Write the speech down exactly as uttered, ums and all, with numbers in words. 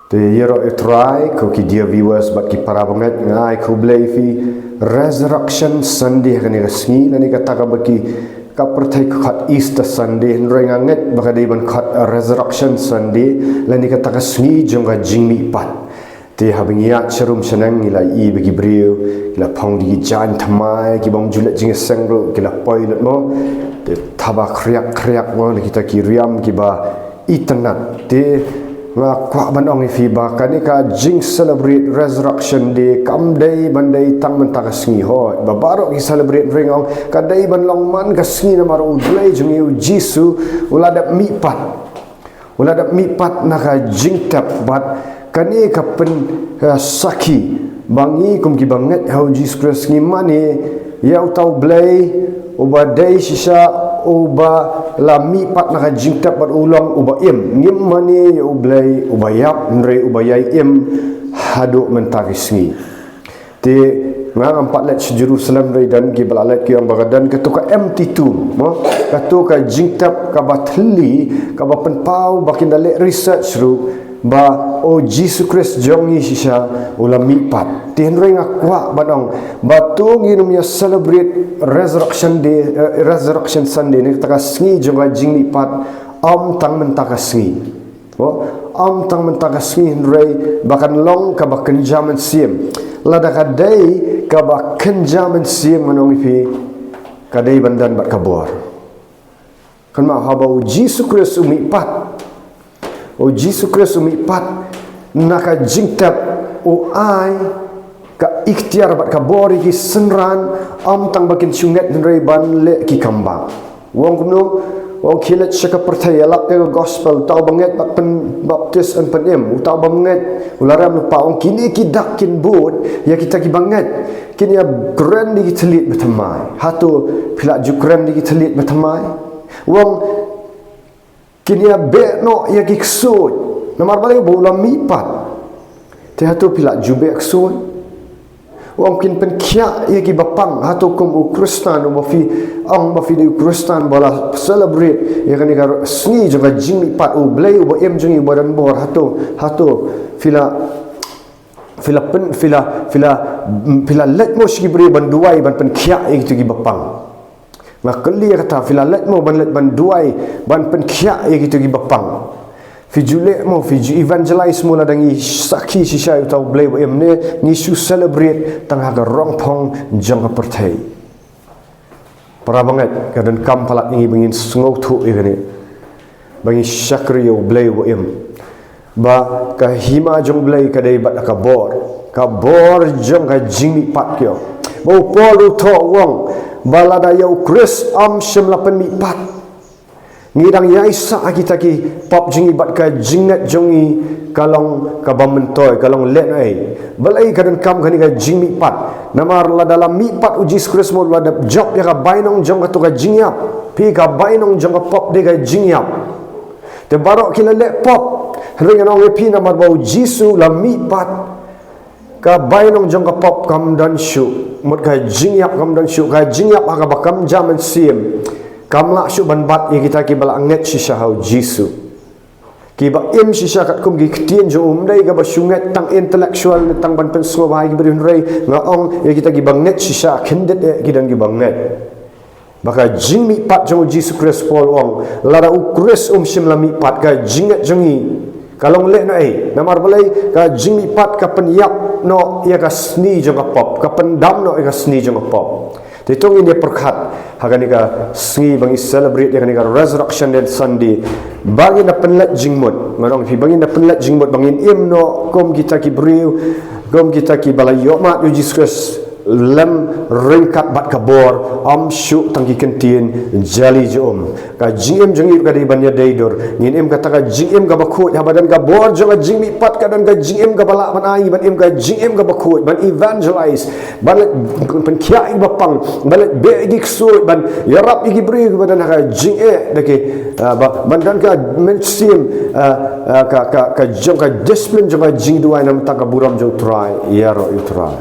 Te ïaroh ïa u Trai, ko ki dear viewers bad ki para bangeit, nga ai khublei ïa phi. Resurrection Sunday ha kane ka sngi, lane kata kaba ki, ka pyrthei ka khot Easter Sunday, hynrei nga ngeit ba ka dei ban khot Resurrection Sunday, lane kata ka sngi jong ka jingmihpat. Te haba ngi ïaid sharum shaneng ngi la ïohi ba ki briew ki la phong da ki jaiñ thymmai, ki bym ju leit jingïaseng ruh ki la poi lut mo. Te thaba khriak khriak mo na kita ki riam kiba itynnad. Te nga kwah ban ong ïa phi ba kane ka jing celebrate Resurrection Day kam dei ban dei tang mynta ka sngi, hooid, ba baroh ki celebrate, hynrei nga ong ka dei ban long man ka sngi namar u Blei jong ngi u Jisu u la dep mihpat. U la dep mihpat na ka jingtep bad kane ka pyn, eh, sakhi ba ngi kum ki bangeit ha u Jisu Khrist ngi mane ïa uta u Blei uba dei shisha uba la mihpat na ka jingtep bad u long uba im. Ngim mane ïa u Blei uba ïap, hynrei uba ïai im haduh mynta ki sngi. Te nga ngam pat leit sha Jerusalem, hynrei don kiba la leit ki ong ba ka don kato ka empty tomb, mo? Kato ka jingtep kaba thylli, kaba pynpaw ba kin da leh research ruh ba u Jisu Khrist jong ngi shisha u la mihpat. Te hynrei nga kwah ban ong ba to ngin ym ïa celebrate Resurrection Day, eh, Resurrection Sunday, ne kata ka sngi jong ka jingmihpat, ym tang mynta ka sngi. Mo, ym tang mynta ka sngi, hynrei ba kan long kaba kynja mynsiem. Lada ka dei kaba kynja mynsiem, ngan ong ïa phi, ka dei ban don bad ka bor. Kynmaw, haba u Jisu Khrist u mihpat, u Jisu Khrist u mihpat na ka jingtep, u ai ka iktiar bad ka bor ïa ki synran, ym tang ba kin shu ngeit, hynrei ban leh ki kam bha. U ong kumno? U ong, khie leit sha ka pyrthei, ïalap ïa ka gospel, uta u bangeit bad pynbaptis yn pynim, uta u bangeit u la rem lypa. U ong kine ki dak kin bud ïa kita ki bangeit, kin ïa kren da ki thylliej bathymmai. Hato phi la ju kren da ki thylliej bathymmai? U ong kin ïa beh noh ïa ki ksuid. Namar balei? Ba u la mihpat. Te hato phi la ju beh ksuid? U ong kin pynkhiah ïa kiba pang. Hato kum u Khristan uba phi ong ba phi dei u Khristan ba la celebrate ïa kane ka sngi jong ka jingmihpat u Blei uba im jong ngi uba don bor, hato, hato phi la, phi la pyn, phi la, phi la, phi la leit mo sha ki briew ban duwai, ban pynkhiah ïa kito kiba pang? Nga kylli ïa kata, phi la leit mo ban leit ban duwai, ban pynkhiah ïa kito kiba pang? Phi ju leh mo, phi ju evangelize mo lada ngi sakhi shisha ïa uta u Blei uba im, ne ngi shu celebrate tang ha ka rongphong jong ka pyrthei? Para bangeit, ka donkam palat ïa ngi ba ngin sngewthuh ïa kane, ba ngin shakri ïa u Blei uba im, ba ka hima jong u Blei ka dei bad ka bor, ka bor jong ka jingmihpat, ki ong. Ba u Paul u thoh, u ong ba lada ïa u Khrist ym shym la pynmihpat, ngi dang ïaisah ha kita ki pop jong ngi bad ka jingngeit jong ngi ka long kaba myntoi, ka long lehnohei. Balei ka donkam kane ka jingmihpat? Namar lada la mihpat u Jisu Khrist mo, la dep jop ïa ka bainong jong kato ka jingïap. Phi, ka bainong jong ka pop dei ka jingïap. Te baroh ki la leh pop. Hynrei ngan ong ïa phi, namar ba u Jisu la mihpat, ka bainong jong ka pop kam don shuh, mut ka jingïap kam don shuh, ka jingïap ha kaba kynja mynsiem kam lah shuh ban bat ïa kita kiba la ngeit shisha ha u Jisu. Kiba im shisha katkum ki ktien jong u, ym dei kaba shu ngeit tang intellectual ne tang ban pynsngewbha ïa ki briew, hynrei nga ong ïa kita kiba ngeit shisha, khyndiat eh ki don kiba ngeit. Ba ka jingmihpat jong u Jisu Khrist, Paul u ong, lada u Khrist um shym la mihpat, ka jingngeit jong ngi ka long lehnohei. Namar balei? Ka jingmihpat ka pynïap noh ïa ka sni jong ka pop, ka pyndam noh ïa ka sni jong ka pop. Te to ngin ïa pyrkhat ha kane ka sngi ba ngi celebrate ïa kane ka Resurrection Day Sunday, ba ngin da pynleit jingmut. Ngan ong ïa phi, ba ngin da pynleit jingmut, ba ngin im noh kum kita ki briew, kum kita kiba la ïohmad ïa u Jisu Khrist lem ryngkat bad ka bor, ym shuh tang ki kyntien jali jong um. Ka jingim jong ngi ka dei ban ïadei dur. Ngin im kata ka jingim kaba khuid, haba don ka bor jong ka jingmihpat, ka don ka jingim kaba lah ban ai ngi ban im ka jingim kaba khuid, ban evangelize, ban leit pynkhiah ïa kiba pang, ban leit beh ïa ki ksuid, ban ïarap ïa ki briew kiba don ha ka jingeh, da ki, ah, ba, ban don ka mynsiem, ah, ah, ka, ka, ka jong ka discipline jong ka jingduwai na bynta ka burom jong u Trai, ïaroh ïa u Trai.